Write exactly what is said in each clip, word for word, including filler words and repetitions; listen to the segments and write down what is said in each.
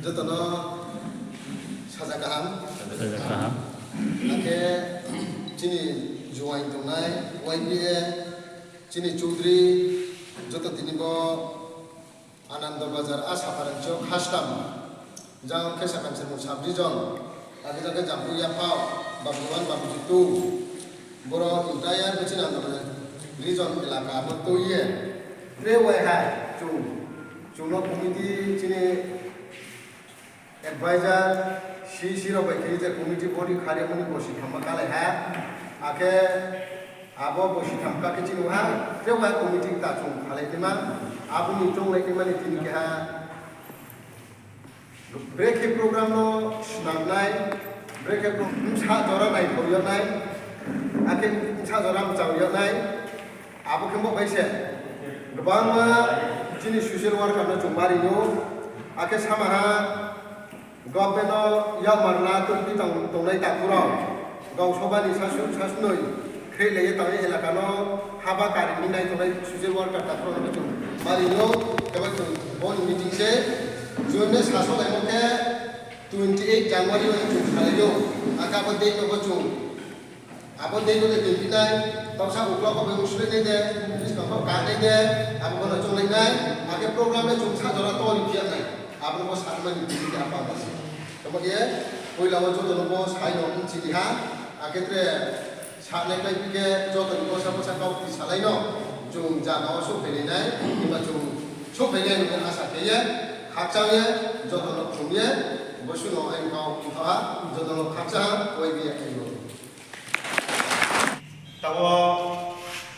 Joto no saja kaham. Saja kaham. Akhe chini juaing tongnai Y B A, chini Chaudhary, joto tini bo Anando Bazar a Saparang chok hastam, jang khe Sakansermung sub region, abo jang khe Jampui yaphao, Babuwan, Babuji tu, boro entire bo chini Anando Bazar region elaka bo tui ye. Tre waiha chung, chung no committee chini advisor, C C rao bai khe je committee body kha ri mani bosi thamma kalai ha. Akhe abo bosi tham ka khe chini ha, tre waiha committee ta chung khalai naima, abo ni chounglai naima ni tini keha brekhe program no snam nai, brekhe pro-, bsa jora naikhor yag nai, akhe bsa jora mchang yag nai, abo khe bo bai se. Gbangma chini social worker no chung mari ou, akhe samaha government no yakmar la tongphi tong-, tongnai takhu rao, gau soba ni sasu-, sasnoi, khrelai ye tang ye elaka no haba kari ni nai tongnai social worker takhu rao no chung mari ou, khe bo chung bo ni meeting se, chung ne sasolaimo khe twenty eight January wo chung salai ou, akhe abo date no bo chung Abo dei no le tei phi nai, tausa uklau kho bai uslai nai de, buskang pho ka nai de, abo bo no chounglai nai, akhe program le chung sa jora to ri phi ya nai, abo bo sa mani tini khe apa ba se. Tamo ye, poila wo joto no bo sai no bchi di ha, akhe tre sa nai pai phi khe joto ni bo sa bo sa kau ti salai no, chung jaga wo souhphai nai nai, himba chung souhphai nai no asa khe ye, khakchang ye, joto no phrung ye, bo suh no aini kau ongtha ha, joto no khakchang ha, Y B A aini no. Taoh wo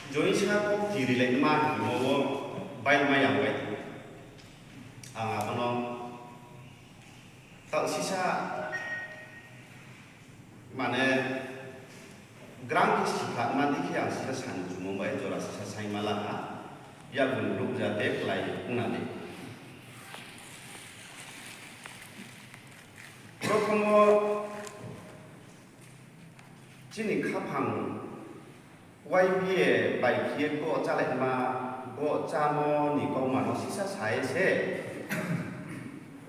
joinsa kau ti rilai ma hingmo wo bai ma yang bai. Ang abo no taoh sisa mane grang khe sikha ma di khe ang sisa sani chumo bai jora sisa sai ma la ha. Yakni ruh jate klái ong na di. Prothom wo chini khaphang Y B A bai khe ye bo chálai ma, bo chámo ni kauma no sisa sa ye se,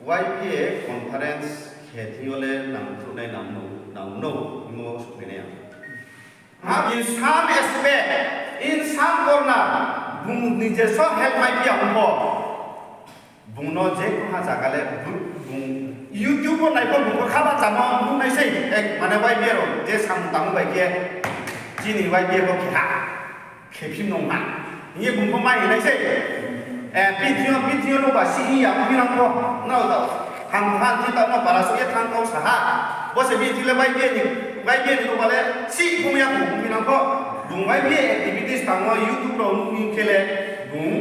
Y B A conference khe thing yo le nang thruhnai nang no, nang no, hingmo souhphai nai ang. In some aspect, in some corner, bung ni je so help mai phi ya ong pho. Bung no je koha zaga le bung YouTube wo nai pho bung pho khaba chámo nuh nai sei, mane Y B A rao je samung tangmo bai khe, chini Y B A pho khe ha, khe phi nung ha hing ye bung pho mai nai sei. Bini thing yo, bini thing yo no ba si hing ya, bini rang pho, nrao ta ham phan thi ta no para souh ye thanng kau sa ha. Bo se bini thing le Y B A ni, Y B A ni no ba le si phung ya bung, bini rang pho. Bung Y B A activities tangmo YouTube rao nuh hing khe le bung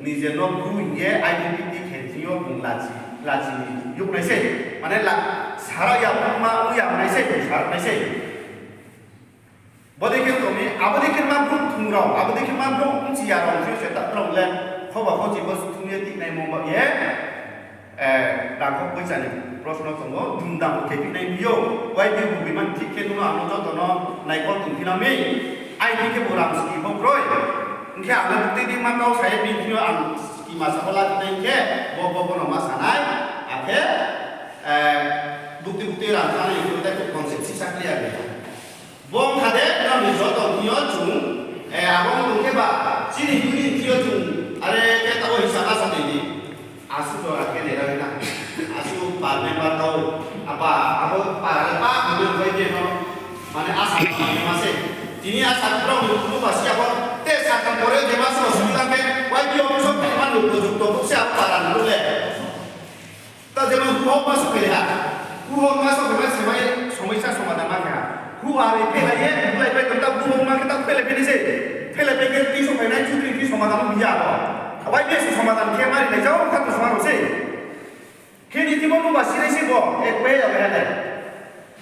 nije no Bru hing ye identity khe thing yo bung lachi, lachi yag nai sei. Mane la, sara ya bung ma ong ya nai sei, bung sara nai sei. Bodei khe tong mi, abo dei khe ma brouh thung rao, abo dei khe ma brouh bchi ya rao, je se ta rao le, khoba khochi bo thung ye tinaimo ba ye, rangkho poicha ni prosno tong ou, dum dam khe tinai phi ou, Y B A bubi man thik khe nung ano joto no naikol tong phi na mi, aini khe bo rang ski pho kroi. Hing khe ang le buktui di ma kau sa ye bini thing yo ang ski ma sa pho la tinai khe, bo, bo, bo no ma sa nai, akhe, buktui buktui rang sa nai, hing khe tei concept sisa clear nai. Bo ong kha de, nrao ni joto thing yo chung, abo ong tong khe ba, chini unit thing yo chung, are khe taoh wo hisa ma sa nai di. Asuh jora khe dera ri na. Asuh par member tau, apa, abo para le pa, abo bai je no, mane asa ma se. Tini asa rao ni bru ba si abo, te sakam pore je ma se osubida khe, Y B A office wo phai ma ni project to se abo para ni le. Ta jemon huhok ma souhphai ha, huhok ma souhphai ma se mai somosya somadan ma khe ha. Huari phelai ye, phelai pai ta huhok ma khe ta phelai phi ni se. Phelai pai khe tui souhphai nai chudri khe somadan ma biya bo. Abai khe se somadan khe mari nai jao kha to soma rao se. Khe ni timo nuba sinai se bo, e kwe ya bai ha le.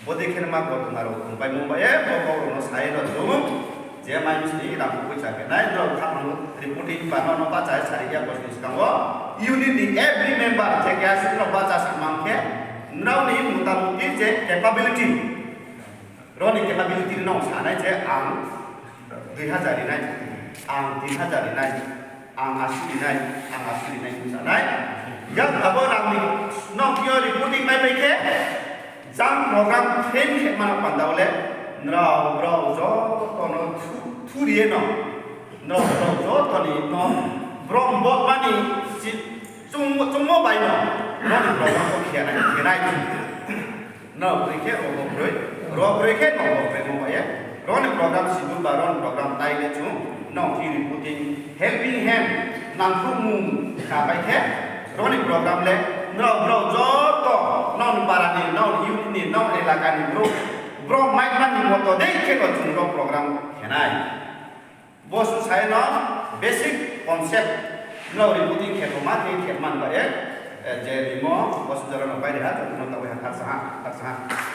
Bodei khe ma ghotona rao tongpaimo bai ye, bo kau rao no sa ye no chung, je mai bsni rang poicha khe nai, nrao khaphang reporting ba no, no bahcha ye sari ya bosni skang wo, unit ni every member je keha se no bahcha samang khe, nrao ni motamuti je capability, rao ni capability no sa nai je ang dui hazar ri nai, ang tin hazar ri nai, ang asi ri nai, ang asi ri nai hing sa nai. Yak abo rang ni no khe yo ri Jang program khe khe mano panda wo le, nrao brao joto no thu, thuri ye no, nrao brao joto ni no, brom bo mani si, chung, chungmo bai no, nrao ni program pho khe nai, khe nai. Nrao broi khe ro bo broi, ro broi khe no bo broi mo bai ye. Ro ni program si bu ba ro ni program tai le chung, nrao thing ri puting, helping hand, nangkhruh mung kha bai khe, ro ni program le, nrao brao joto, nrao ni para ni, nrao ni unit ni, nrao ni elaka ni brouh, brom mai mani moto dei khe no chung ro program khe nai. Bo su sa ye no basic concept nrao reporting khe tongma khe khe man ba ye, eh, je rimo, bo su jora no pai ri ha, joto no taoh ha, khaksa ha, khaksa ha.